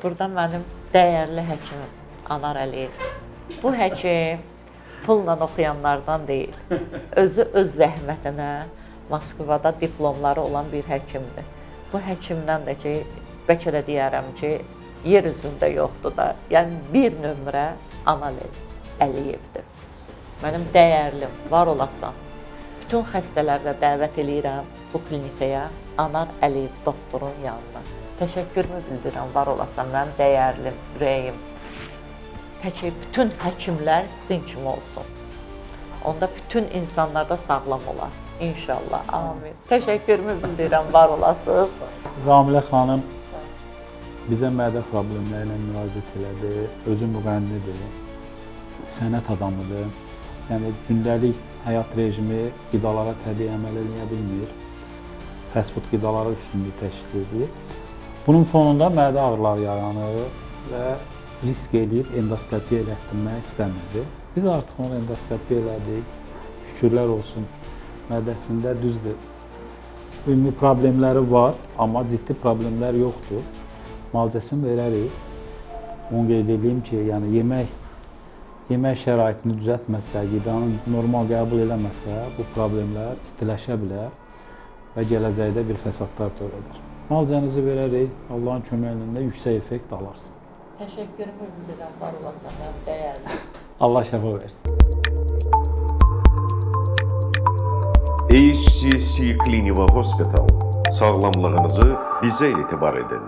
Burada mənim dəyərli həkimim Anar Əliyev. Bu həkim pulla oxuyanlardan deyil. Özü öz zəhmətinə Moskvada diplomları olan bir həkimdir. Bu həkimdən də ki, bəlkə də deyərəm ki, yer üzündə yoxdur da. Yəni bir nömrə Anar Əliyevdir. Mənim dəyərlim, var olasan. Bütün xəstələri də dəvət eləyirəm bu klinikaya, Anar Əliyev doktorun yanına. Təşəkkürümü bildirirəm, var olasan, mənim dəyərlim, ürəyim. Tək bütün həkimlər sizin kimi olsun. Onda bütün insanlar da sağlam olar. İnşallah. Amin. Təşəkkürümü bildirirəm, var olasınız. Ramilə xanım bizə mədə problemləri ilə müraciət elədi. Özü müğənnidir, sənət adamıdır. Yəni gündəlik həyat rejimi qidalara təbii əməl eləyə bilmir. Fast food qidalara üstünlük təşkil edir. Bunun fonunda mədə ağrıları yaranır və risk eləyib endoskopiya elətdirmək istəmirdi. Biz artıq onu endoskopiya elədik. Şükürlər olsun, mədəsində düzdür, ümumi problemləri var, amma ciddi problemlər yoxdur. Müalicəsini verərik. Onu qeyd edeyim ki, yəni yemək şəraitini düzəltməsə, qidanı normal qəbul eləməsə, bu problemlər ciddiləşə bilər və gələcəkdə bir fəsadlar törədir. Müalicənizi verərik, Allahın köməyi ilə də yüksək effekt alarsın. Təşəkkürümü bildirirəm, var olasan, mənim dəyərlim. Allah şəfa versin. HCC Cliniva Hospital. Sağlamlığınızı bizə etibar edin.